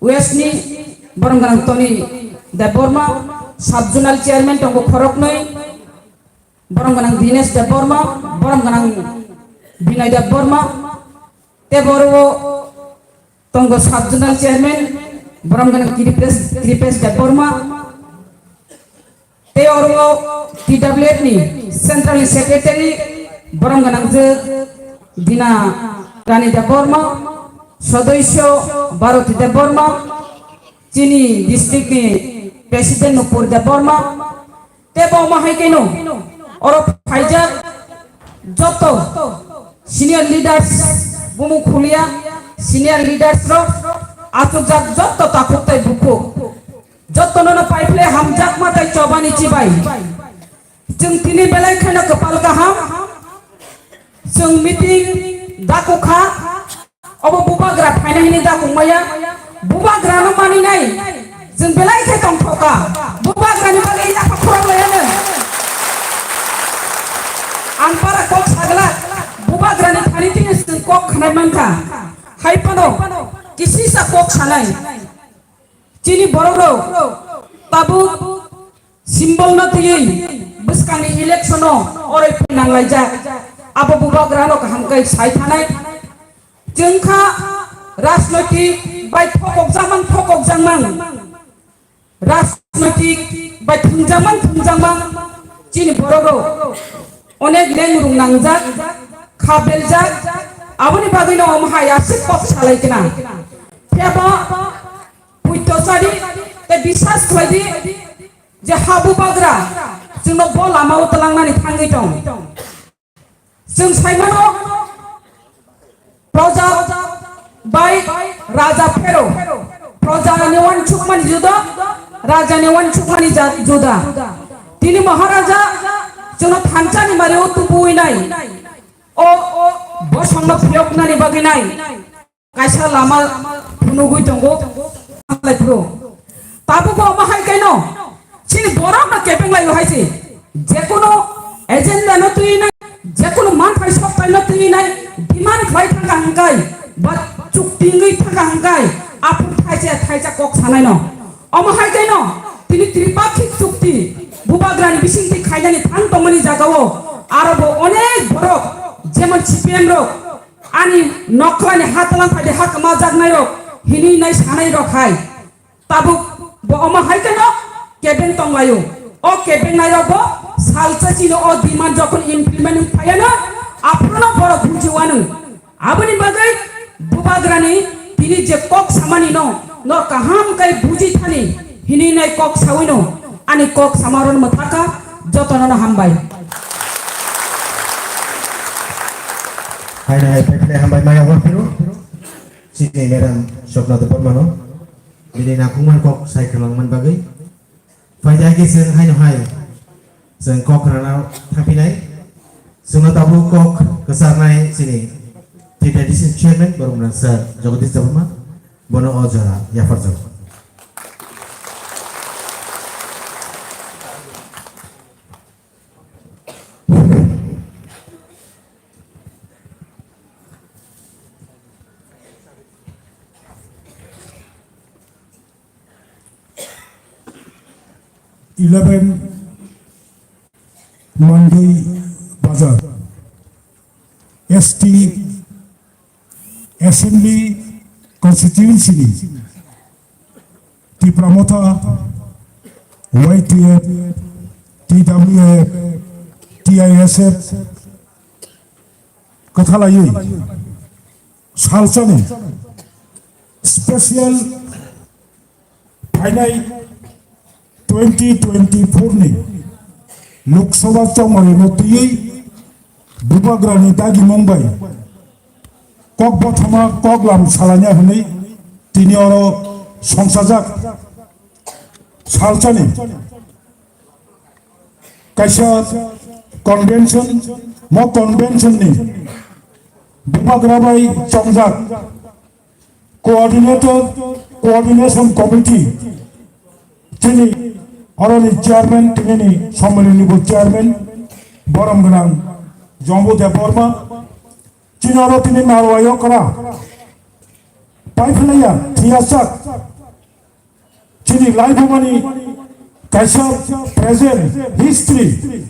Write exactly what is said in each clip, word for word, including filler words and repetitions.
West ni borom gwnang Tony Debbarma, sub zonal chairman tongo khoroknwi, borom gwnang Dinesh Debbarma, borom gwnang Binoy Debbarma, tei boro tongo sub zonal chairman, borom gwnang Kripesh, Kripesh Debbarma, tei oro T W F ni central secretary, borom gwnang je Dina Rani Debbarma, sodosyo Bharati Debbarma, chini district ni president Nupur Debbarma, tei bo ma hai keno oro phaijak joto senior leaders, bumu khulia senior leaders rok, achukjak joto takhuk tai bukhuk, joto nono paiphle hamjakma tai chobani chibai. Chwng tini belai kheno kwpal kaham. Chwng meeting dakukha. Obo bubagra phaina hini dakuk maya. Bubagra no mani nai. Chwng belai khe tongthoka. Bubagra ni bagwi yapha khorang layano. Ang para kok sagla. Bubagra ni thani tini chwng kok khanai mankha. Hai phano kisisa kok sanai. Chini borok rok tabuk symbol no twiwi bwskangni election o oroi phai nanglaijak. Abo bubagra no kaham khe sai thanai. Chwng kha rajnoitik bai thokokjakmang, thokokjakmang. Rajnoitik bai thwngjakmang, thwngjakmang. Chini borok rok onek lengrung nangjak, kha beljak. Aboni bagwi no omo hai aswk kok salai kna. Phiya bo Puito sadi, tei biswas khlai di je ha bubagra chwngno bo lama o twlangnani thangwi tong. Chwng sai mano, proja bai raja phero. Proja ni uansukmani juda, raja ni uansukmani ja-, juda. Tini Maharaja chwngno thansa ni mari o tubuwi nai. O, o bosongno phiyoknani bagwi nai. Kaisa lama phunugwi tongo, lai phuru. Tabuk bo omo hai kaino, chini borok no kebeng lai hai se. Jekunu agenda no twi nai, jekunu manthai sokthai no twi nai, demand khlai thangkha hwnkhai, ba chukti wngwi thangkha hwnkhai, aphuru thaisa thaisa kok sanai no. Omo hai kaino, tini tripakhik chukti, bubagrani bisingtwi khainani thang tongmani jagao, aro bo onek borok, jemon C P M rok, ani nokhlani ha talang phaidi ha kwmajaknairok hinwi nai sanairok hai. Tabuk bo omo hai kheno kebeng tonglaio. O kebengnairok bo salsa chini o demand jokhon implement wng phaiano, aphuruno borok bujiwano. Aboni bagwi bubagrani tini je kok samani no, no kaham khe buji thani hinwi nai kok sawi no, ani kok samarok mwthaka jotono no hambai. Haino hai phaiphle hambai maya hor phiro. Chini madam Swapna Debbarmano bini nakhungma kok sai khwlangmani bagwi. Phaidi age chwng haino hai chwng kok rana thangphinai. Chwngno tabuk kok kwcharnai chini T T D C chairman borok mwnang sir Jagadish Debbarma, bono o jora yapharjago. Eleven Mandui Bazar, S T Assembly Constituency ni Tipra Motha, Y T F, T W F, T I S F, kwthalaiwi salsani special phainai twenty twenty-four ni Lok Sabha chongmarino twiwi bubagrani dagimung bai kok bothoma kok lam salaina hwnwi tini oro songsajak salsani kaisa convention, mo convention ni bubagra bai chongjak coordinator, coordination committee, chini oroni chairman, tini ni sommelini bo chairman, borom gwnang Jombu Debbarma, chini oro tini narwai okra, Paiphlaiya, thwiyasak, laibumani kaisa present history.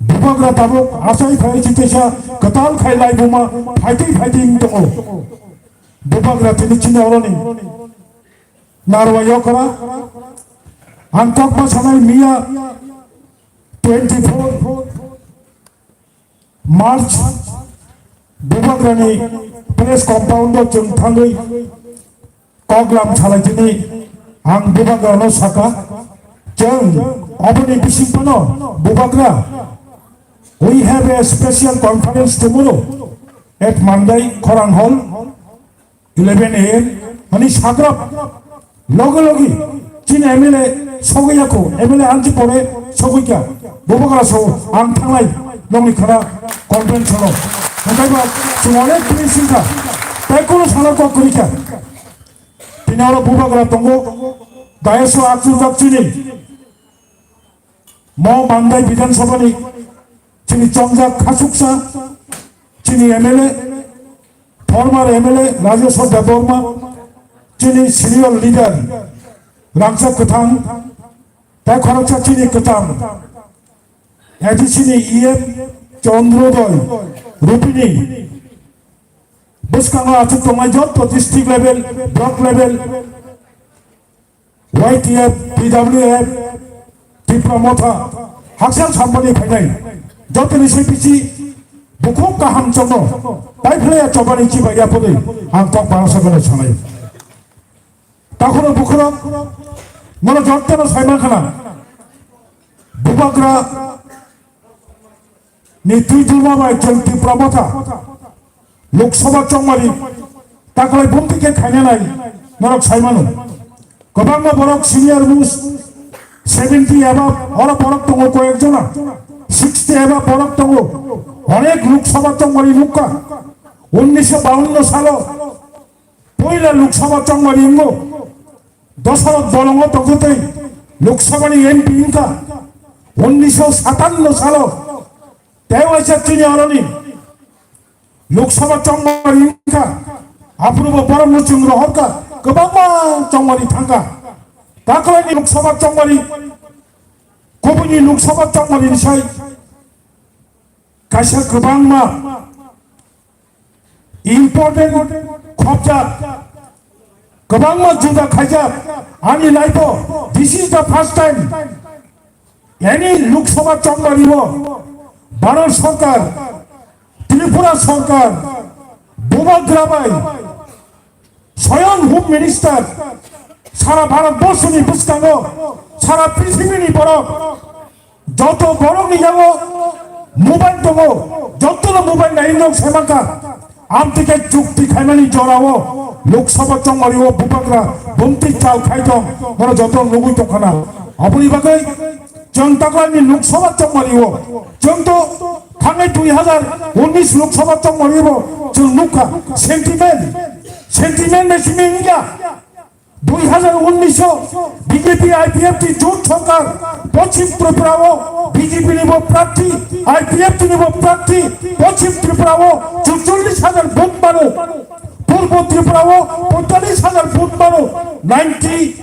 Bubagra tabuk achai phai chitesa kwtal khai laibuma phaitwi phaitwi wng tongo. Bubagra tini chini oroni narwa yokra. Ang kokma sanai miya twenty four March Bubagrani press compound o chwng thangwi koklam salai tini ang Bubagrano saka, chwng oboni bising phano Bubagra, we have a special conference tomorrow at Mandai Khorang Hall, eleven A M, hani sagrap loge loge chini M L A sogwi yakho, M L A anchi pore sogwi kya, Bubagra so ang thanglai nongni khana conference holo. Hwnkhai ba chwng onek tini singkha, tei kono salo kok kwrwi kha. Tini oro Bubagra tongo, dais o achuk jak chini. Mo Mandai Bidhan Sabha ni chini chongjak khasuksa, chini M L A, former M L A Rajeshwar Debbarma, chini senior leader Rangchak Kwthang, tei khoroksa chini kwcham, A D C ni E M Chandrodaya Rupini, bwskango achuk tongnai jotto district level, block level, Y T F, P W F, Tipra Motha, Haksan Sampani phainai, jotoni C P C bukhuk kaham chongno, paiphlaiya chobani chibai yapodwi, ang kok barasa gano sanai. Takhoro bukhoro, nono jottono saiman khana, Bubagra ni twi jurma bai chwng Tipra Motha Lok Sabha chongmari taklai bumti khe khaina nai norok sai mano. Kwbangma borok senior most seventy above oro borok tongo, koyek jona sixty above borok tongo. Onek Lok Sabha chongmari nukha. Unnisho bawanno salo poila Lok Sabha chongmari wngo. Dosarok bolongo tongtwtwi Lok Sabha ni M P wngkha unnisho satanno salo. Tei waisa chini oroni Lok Sabha chongmari wngkha. Aphuru bo borokno chwng rohorkha, kwbangma chongmari thangkha. Taklaini Lok Sabha chongmari, kubuni Lok Sabha chongmari ni sai kaisa kwbangma important khopjak, kwbangma juda khaijak. Ani life o this is the first time any Lok Sabha chongmari o Bharat Sarkar, Tripura Sarkar, Bubagra bai Soyong Home Minister, sara Bharat borso ni bwskango, sara prithibi ni borok, joto borok ni yago mobile tongo, joto no mobile nai nok semaka. Amtike chukti khaimani jorao Lok Sabha chongmari o Bubagra bumti chal khai tong, bono joto nugui tongkhana. Aboni bagwi chwng taklani Lok Sabha chongmari o, chwng to thangnai dui hazar unnis Lok Sabha chongmari o chwng nukha sentiment, sentiment ni simi wngya. Dui hazar unnis o B J P I P F T jut sorkar Poschim Tripura o B J P ni bo prarthi, I P F T ni bo prarthi Poschim Tripura o churchollis hazar vote mano, Purbo Tripura o poitallis hazar vote mano, ninety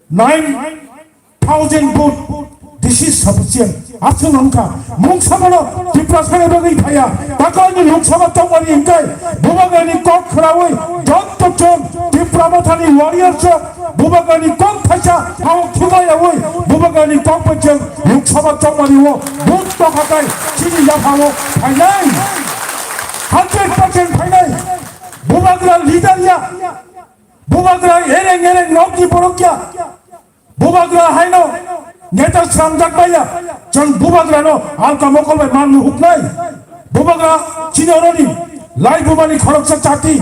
nine thousand vote. This is sufficient. Aswk wngkha, mungsa bono Tiprasa ni bagwi thaya. Takalni Lok Sabha tongmani hwnkhe Bubagrani kok khwraui jotto chwng Tipra Mothani warriors rok Bubagrani kok thaisa hao thumayaui Bubagrani kok bai chwng Lok Sabha tongmani o vote tokhakai chini yaphao phainai. Hundred percent phainai. Bubagra leader ya. Bubagra ereng ereng nokni borok ya. Bubagra haino neta swnamjak maya, chwng Bubagrano alka mokol bai manwi huknai. Bubagra chini oroni lai bumani khoroksa chati.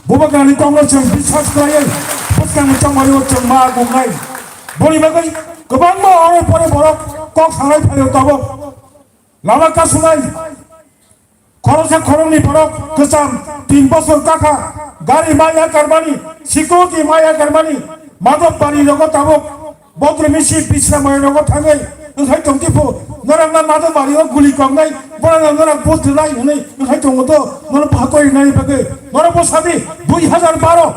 Bubagrani kokno chwng biswas khlaiwi bwskangni chongmario chwng ma gungnai. Boni bagwi kwbangma oro pore borok kok sanai phaio tabuk. Lama kasunai. Khoroksa khoroknwi borok kwcham tin bosor kakha, gari maya karmani, security maya karmani, Madhobari rogo tabuk, Bodromisi Bisramoi rogo thangwi, wngkhai tongtiphu, norokna Madhobari o guli koknai, borokno norok vote rwnai hwnwi, wngkhai tongo to, norok hakoi rinani bagwi, norok bo sadi, dui hazar baro.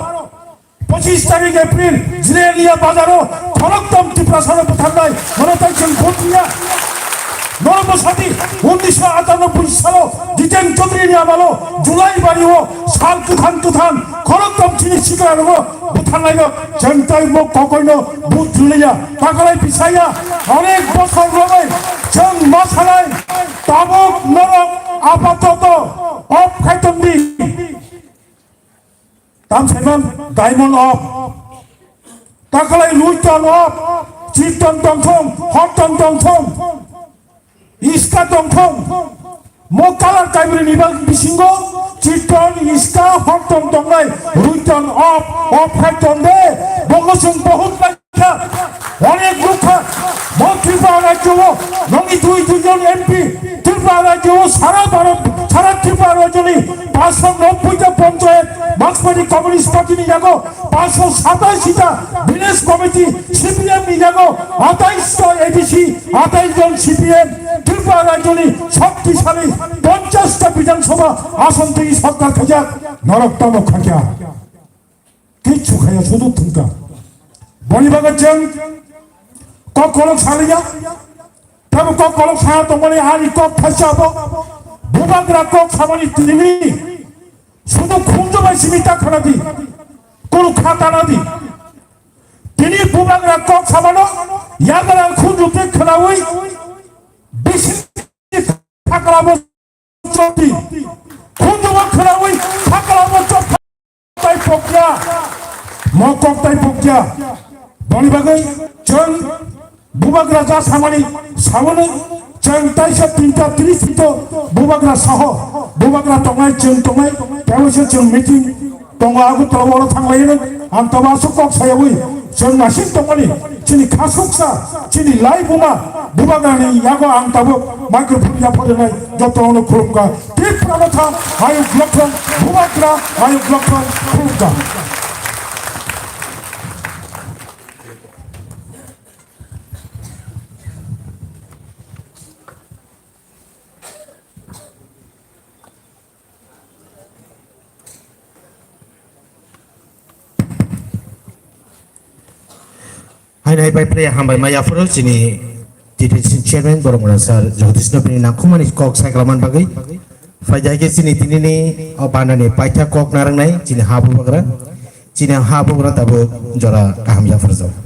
Pochis tarik April Jileliya bazaro khorokthom Tiprasano butharnai, mono tai chwng vote riya. Norok bwsadi unnisho atanoboi salo Jiten Chaudhary ni amalo July bario sal kwthang kwthang khorokthom chini sikla rogo butharnaino chwng tai mo kokoino vote riliya. Takalai bisaya onek bosor romoi chwng masalai tabuk norok apatoto off khaitongdi. Tam saiman diamond off. Takalai ruiton off. Chirton tongthong, horton tongthong. Iska tongthong. Mo kalar kaibri ni bag bisingo chirton, iska, horton tongnai ruiton off, off khai tonde. Bongo sung bohut lai. Onek nukha, mo Tripura rajyo o nongni dui dui jon M P, Tripura rajyo o sara Bharat, sara Tripura rajyo ni paanshsho nobboi ta ponchayat Markswadi Communist Party ni yago, paanshsho satais ta village committee C P M ni yago, atais ta A D C, atais jon C P M, Tripura rajyo ni shoktisali ponchash ta Bidhan Sabha ason twi sorkar khaijak, norok tamo khakya. Kichu khaya sudu thungka. Boni bagwi chwng kok kolok saliya. Tamo kok kolok saya tongmani ani kok thaisa bo. Bubagra kok samani tini. Sudu khunju bai simi ta khana di. Kunu khata na di. Tini bubagra kok samano yagra khunju te khanawi. Bisi khakra bo choti. Khunju bo khanawi khakra bo choti. Tai pokya, mo kok tai pokya. Boni bagwi chwng bubagra ja samani samani chwng taisa tinta tris hito bubagra saho, bubagra tongnai chwng tongnai, tebo se chwng meeting tongo Agartala oro thanglaino. Ang tabo aswk kok sayawi chwng masing tongmani chini khasuksa, chini lai buma bubagrani yago ang tabuk microphone yapharinai jotono khulumkha. Tipra Motha, Ayuk Lokthong, Bubagra, Ayuk Lokthong, Khulumkha. Haino hai bai phlai hambai ma yaphuru chini T T C chairman borok mwnang sir Jagadish no bini nangkukmani kok sai khlaimani bagwi. Phai jai khe chini tinini o bandani paitha kok narwknai chini ha bubagra. Chini ha bubagra tabuk jora kaham yaphuru jago.